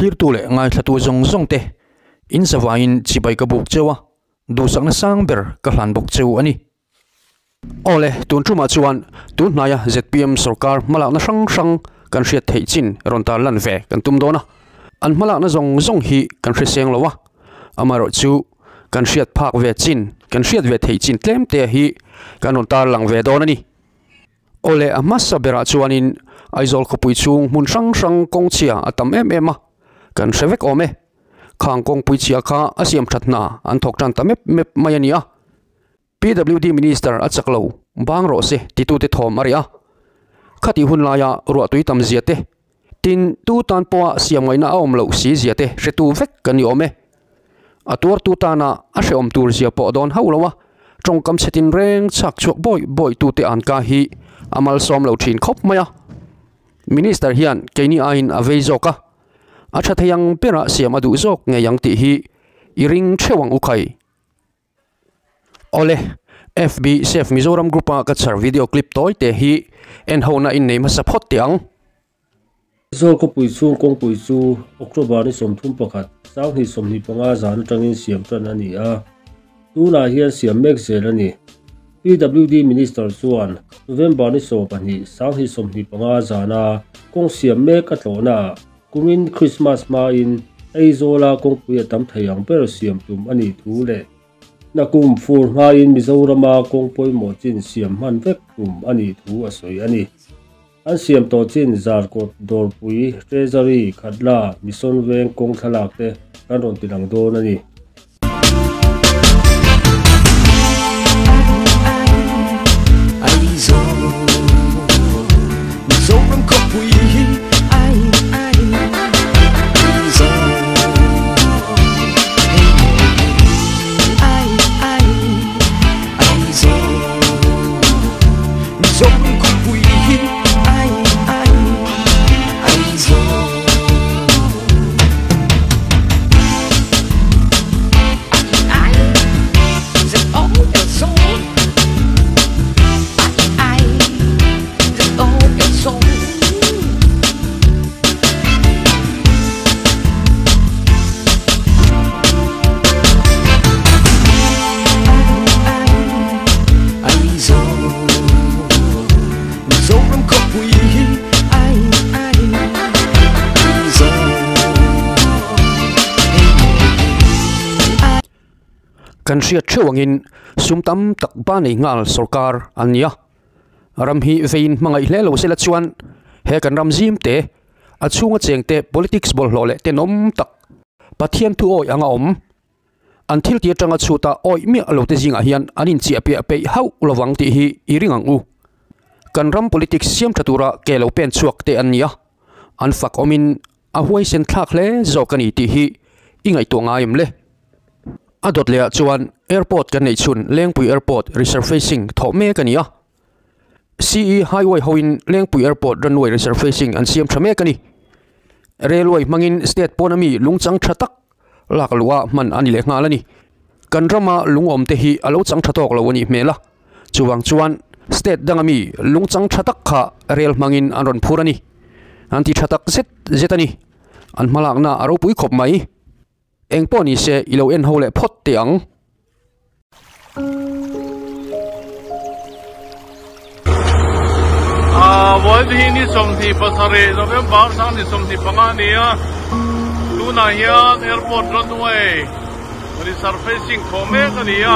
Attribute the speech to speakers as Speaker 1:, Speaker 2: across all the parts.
Speaker 1: Thlirtu leh ngaithlatu zawng zawng te in zavaiin chibai ka buk cheu a, duhsakna sang ber ka hlan bawk cheu a ni. Awle, tun tumah chuan tun hnaia zpm sorkar hmalakna hrang hrang kan hriat theih chin rawn tar lan ve kan tum dawn a, an hmalakna zawng zawng hi kan hre seng lo a, amaherawhchu kan hriat phak ve chin, kan hriat ve theih chin tlem te hi kan rawn tar lang ve dawn a ni. Awle, a hmasa berah chuanin Aizawl khawpui chhung hmun hrang hrang kawng chhia a tam em em a, kan hre vek awm e. Khang kawngpui chhia kha a siam that hna an thawk tan ta mep mep mai a ni a. PWD Minister a chak lo, bang rawh se titute thawm a reh a. Khatih hun laia ruahtui tam zia te, tin tu tan pawha siam ngaihna a awm loh si zia te hretu vek kan ni awm e. A tuartu tana a hrehawm tur zia pawh dawn hauh lo a, tawngkam chhe tinreng chhak chhuak bawi bawi tute an ka hi a malsawm lo thin khawp mai a. Minister hian keini aiin a vei zawk a, a tha thei ang berah siam a duh zawk ngei ang tih hi i ring theuh ang u khai. Awle, FB Save Mizoram Group a ka chhar video clip tawi te hi en ho na in nei hmasa phawt teh ang.
Speaker 2: Aizawl khawpui chhung kawngpui chu October ni 31, 2025 zan atangin siam tan a ni a, tunah hian siam mek zel a ni. PWD Minister chuan November ni 12, 2025 zana kawng siam mek a tlawhnaah Kumin Krismas hmain Aizawla kawngpui a tam thei ang ber siam tum a nih thu leh nakum fur hmain Mizorama kawng pawimawh chin siam hman vek tum a nih thu a sawi a ni. An siam tawh chin Zarkawt, Dawrpui, Treasury, Khatla, Mission Veng kawng thlalak te kan rawn ti lang dawn a ni.
Speaker 1: Kan hriat theuh angin sum tam tak ba nei nghal sorkar an ni a, ram hi veiin hmangaih hle lo sela chuan he kan ram zim te a chhunga cheng te politics bawlhhlawh leh tenawm tak Pathian thu awih anga awm. An thil ti atanga chhuta awih miah lo te zingah hian an inchiah piah peih hauh lovang tih hi i ring ang u. Kan ram politics siam tha tura ke lo pen chhuak te an ni a, an fak awmin a huaisen thlak hle zawk a ni tih hi i ngaihtuah ngai em le? A dawt lehah chuan airport kan neih chhun Lengpui Airport resurfacing thawh mek a ni a. CE Highway hoin Lengpui Airport runway resurfacing an siam tha mek a ni. Railway hmangin state pawna mi lungchang tha tak lak luh a hman a ni leh nghal a ni. Kan rama lungawm te hi a lo chang tha tawk lo a nih hmel a, chuvang chuan state danga mi lungchang tha tak kha rail hmangin an rawn phur a ni. An ti tha tak zet zet a ni. An hmalakna a ropui khawp mai. Eng pawh ni se i lo en ho leh phawt teh ang.
Speaker 3: Vawiin hi ni 27 November 2025 a ni a, tunah hian airport runway resurfacing thawh mek a ni a,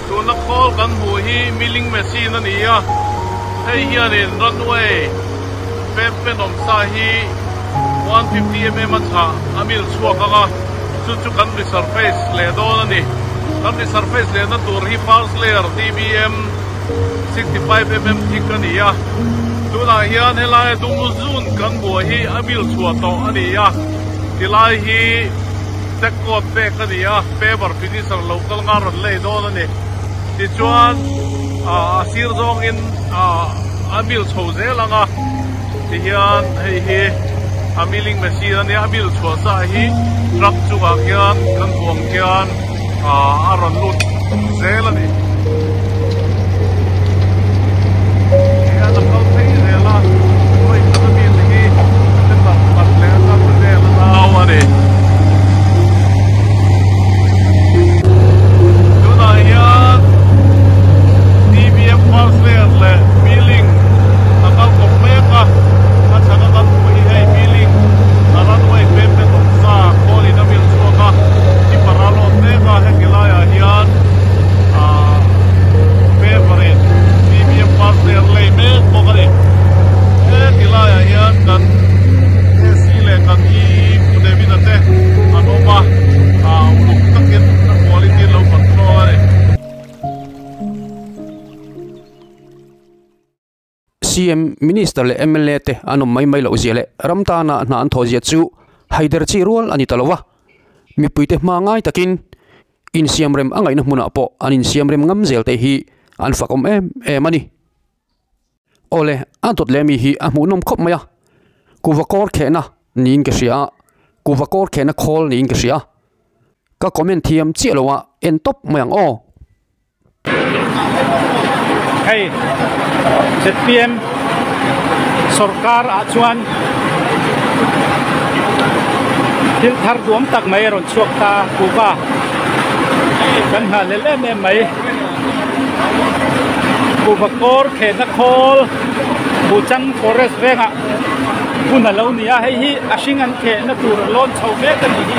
Speaker 3: tuna khawl kan hmuh hi milling machine a ni a, hei hianin runway pavement awm sa hi 150mm a chhah a mil chhuak ang a, chu chu kan resurface leh dawn a ni. Kan resurface lehna tur hi first layer DBM 65mm thik a ni a, tunah hian helai dum zun kan hmuh hi a mil chhuah tawh a ni a, tilai hi check code pek a ni a, paver finisher lo kal nga rawn lei dawn a ni. Tichuan a sir zawngin a mil chho zel ang a, tihian hei hi a milling machine a nia, a mil chhuah sa hi truck chungah khian kan hmuh ang khian a rawn lut zel a ni. Tihian a kal phei zel a, vawi khat a mil hi meter pakhat leh a zat vel a nau a ni.
Speaker 1: CM, Minister leh mla te an awm mai mai loh zia leh ram tana hna an thawh zia chu haider chi rual a ni ta lo va. Mipuite hma ngai takin insiamrem a ngaihna hmunah pawh an insiamrem ngam zel te hi an fakawm em em a ni. Awle, a dawt leh mi hi a hmuhnawm khawp mai a, kuva kawr khehna niin ka hria a, kuva kawr khehna khawl niin ka hria a, ka comment thiam chiah lo a, en tawp mai ang aw.
Speaker 4: Hei zpm sorkar ah chuan thil thar duam tak mai a rawn chhuak ta kuhva kan nghah lel em em mai kuhva kawr khehna khawl buhchang forest vengah hun a lo ni a hei hi a hring an khehna tur a lawn chho mek a nih hi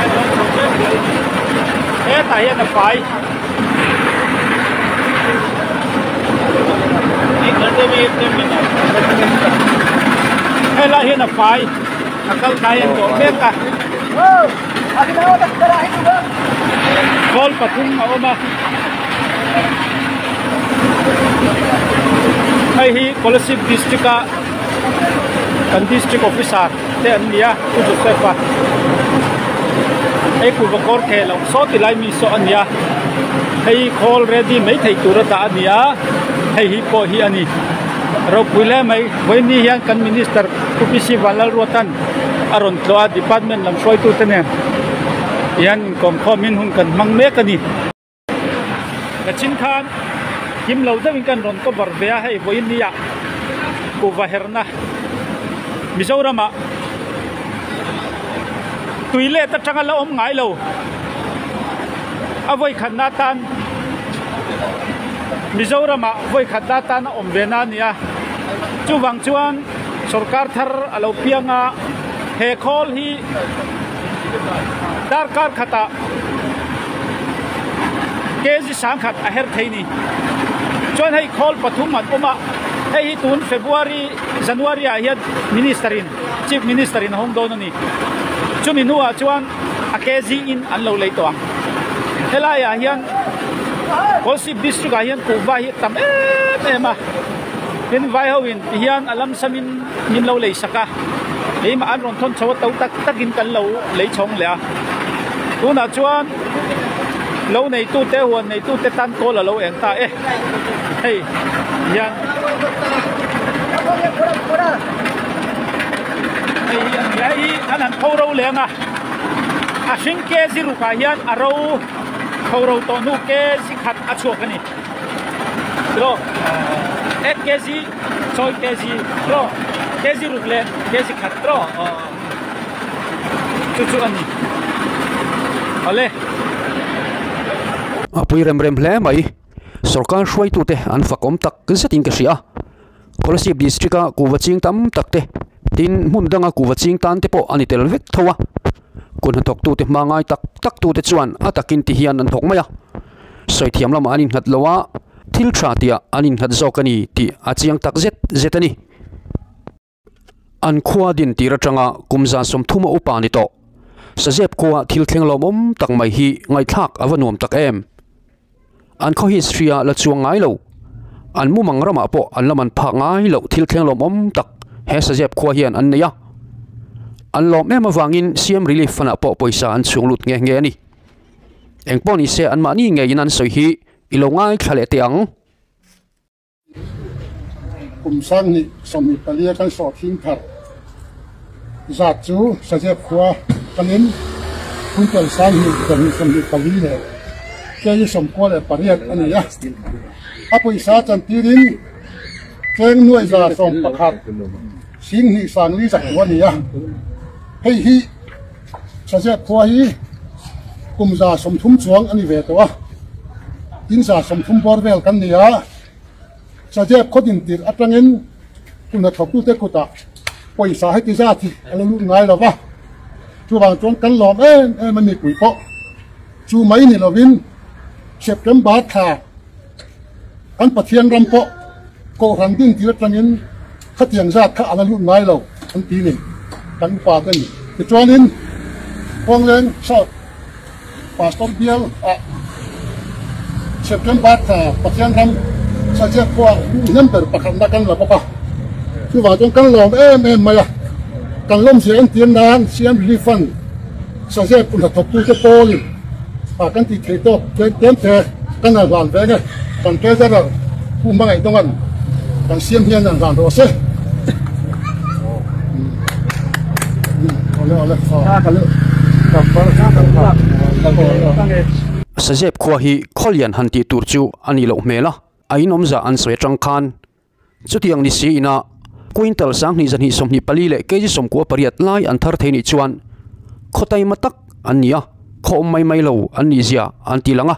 Speaker 4: a lawn chho mek a nih hi hetah hian a fai helai hian a fai a kal tlai an dawh mek a khawl pathum a awm a hei hi Kolasib district a kan district officer te an ni a Pu Joseph a hei kuhva kawr theh loh saw ti lai mi saw a ni a hei khawl ready mai theih tur a dah a ni a hei hi pawh hi a ni ropui hle mai vawiin hian kan minister Pu P C Vanlalruatan a rawn tlawh a department lam hruaitute nen hian inkawmkhawmin hun kan hmang mek a ni. Ka chin khan him lo deuhin kan rawn cover ve a hei vawiin nia kuhva herna Mizoramah tui let atanga la awm ngai lo a vawikhatna atan Mizoramah vawikhatna atan a awm ve na a ni a chuvang chuan sorkar thar a lo piang a he khawl hi darkar khatah kg sangkhat a her thei ni chuan hei khawl pathum an awm a hei hi tun February January ah hian minister in chief minister in a hawng dawn a ni chumi hnuah chuan a kg in an lo lei tawh ang helai ah hian Kolasib district ah hian kuhva hi a tam em em a tin vai ho in ti hian a lam sam in min lo lei sak a keimah an rawn thawn chho a to tak tak in kan lo lei chhawng leh a tunah chuan lo nei tu te huan nei tu te tan kawl a lo eng ta e hei hian hei hi a ni a hei hi an han pho ro leng a a hring kg ruk ah hian a ro pho ro tawh hnu kg khat a chhuak a ni tiraw 8 kg chawi kg tiraw kg ruk leh kg khat tiraw chu chu a ni awle.
Speaker 1: A pui rem rem hle mai sorkar hruaitute an fakawm tak zetin ka hria a Kolasib district a kuhva ching tam tak te tin hmun danga kuhva ching tan te pawh a ni tel vek tho a kun hnathawktute hma ngai tak tak tute chuan a takin ti hian an thawk mai a. Sawi thiam lamah an innghat lo a, thil tha tihah an innghat zawk a ni tih a chiang tak zet zet a ni. An khua din tir atanga kum zan 30 a upa ni tawh. Sazep khua thil thleng lawmawm tak mai hi ngaihthlak a va nuam tak em. An khaw history a la chuang ngai lo. An mumang ramah pawh an la man phak ngai loh thil thleng lawmawm tak he Sazep khua hian an nei a. An lawm em avangin CM Relief Fund ah pawh pawisa an chhung lut nghe nghe a ni. Eng pawh ni se anmahni ngeiin an sawi hi i lo ngaithla leh teh ang.
Speaker 5: Kum 2024 kan sawhthing thar zat chu Sazep khua kalin quintal 2024 leh kg 98 a ni a. A pawisa chantirin cheng nuai 111 2 2 zakua a ni a. Hei hi Sazep khua hi kum 30 chuang a ni ve tawh a, tin 30 bawr vel kan ni a, Sazep khaw din tirh atangin kum hnathawktute kutah pawisa heti zat hi a lo lut ngai lo va, chuvang chuan kan lawm em em a ni pui pawh chu mai ni lovin September thla kan Pathian ram pawh Kohhran din tir atangin khatiang zat kha a la lut ngai lo an ti ni kan upa te ni. Tichuanin Khuangleng South Pastor Bial ah September thla Pathian ram Saziak khua hnem ber pakhatna kan la bawk a, chuvang chuan kan lawm em em mai a, kan lawmzia entir nan CM Relief Fund Saziak kut hnathawktute pawlin ah kan tih theih tawk tlem te kan han hlan ve nge, kan Treasurer Pu Hmangaih Dawnga'n kan siam hian han hlan rawh se.
Speaker 1: Sazep khua hi khawlian han tih tur chu a nih loh hmel a, a inawmzah an sawi atang khan chutiang ni si ina quintal 2224 leh kg 98 lai an thar thei nih chuan khaw taima tak an ni a, khaw awm mai mai lo an nih zia an ti lang a.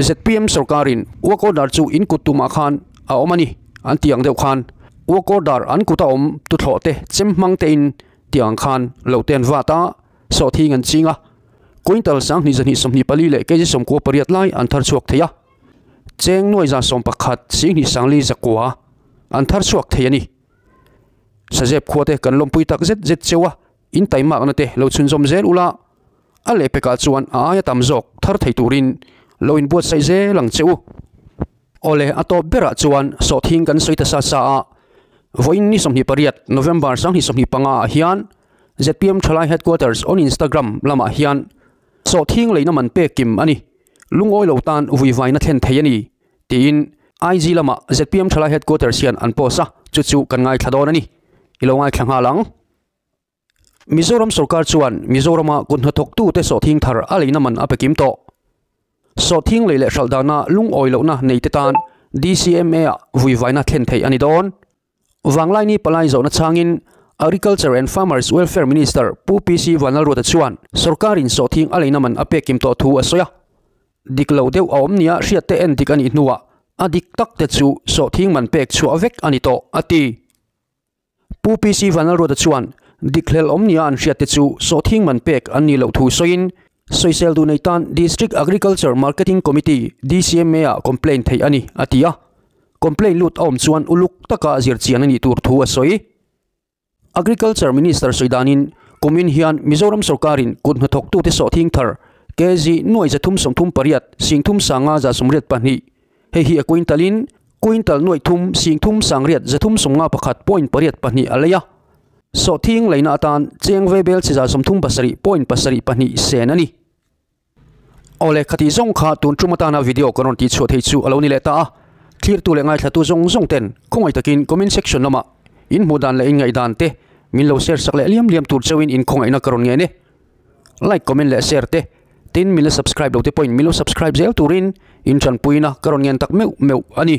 Speaker 1: Zpm sorkarin work order chu in kut tumah khan a awm a ni an ti ang deuh khan work order an kuta awm tuthlawh te chem hmang tein ti ang khan lo te an vat a, sawhthing an ching a, quintal 2224 leh kg 98 lai an thar chhuak thei a, cheng nuai za 11 sing hnih sangli zakua an thar chhuak thei a ni. Sazep khua te kan lawmpui tak zet zet cheu a, in taimakna te lo chhunzawm zel ula, a lehpekah chuan a aia tam zawk thar thei turin lo inbuatsaih zel ang che u. Awle, a tawp berah chuan sawhthing kan sawi ta sa sa a, vawiin ni 28 November 2025 ah hian zpm Thalai Headquarters on Instagram lamah hian sawhthing leina man pek kim a ni, lungawi lo tan vuivaina thlen thei a ni tiin IG lamah zpm Thalai Headquarters hian an post a, chu chu kan ngaithla dawn a ni. I lo ngaithla nghal ang. Mizoram sorkar chuan Mizorama kut hnathawktute sawhthing thar a leina man a pe kim tawh. Sawhthing lei leh hralh dana lungawi lohna neite tan DCMA-ah vuivaina thlen theih a ni dawn. Vanglaini palai zawhna changin Agriculture and Farmers Welfare Minister Pu PC Vanlalruata chuan sorkarin sawhthing a leina man a pek kim tawh thu a sawi a. Dik lo deuh a awm nia hriatte en dik a nih hnuah a dik tak te chu sawhthing man pek chhuah vek a ni tawh, a ti. Pu PC Vanlalruata chuan dikhlel awm nia an hriatte chu sawhthing man pek an nih loh thu sawiin, sawisel duh nei tan District Agriculture Marketing Committee, DCMA, ah complaint theih a ni, a ti a. Complaint lut a awm chuan uluk taka zirchian a nih tur thu a sawi. Agriculture Minister sawi danin kumin hian Mizoram sorkarin kut hnathawktute sawhthing thar kg nuai 338 sing thum sanga 182 Hei hi a quintal-in quintal nuaih thum sing thum sangriat 351 point pariat pahnih a lei a. Sawhthing leina atan cheng ve bel chi 37 point pasarih pahnih sen a ni. Awle, khatih zawng kha tun tum atana video ka rawn tih chhuah thei chu a lo ni leh ta a. Thlirtu leh ngaithlatu zawng zawng ten khawngaih takin comment section lamah in hmuh dan leh in ngaihdan te min lo share sak leh liam liam tur chauhin in khawngaihna ka rawn ngen e. Like, comment leh share te, tin min la subscribe lo te pawhin min lo subscribe zel turin in tanpuina ka rawn ngen tak meuh meuh a ni.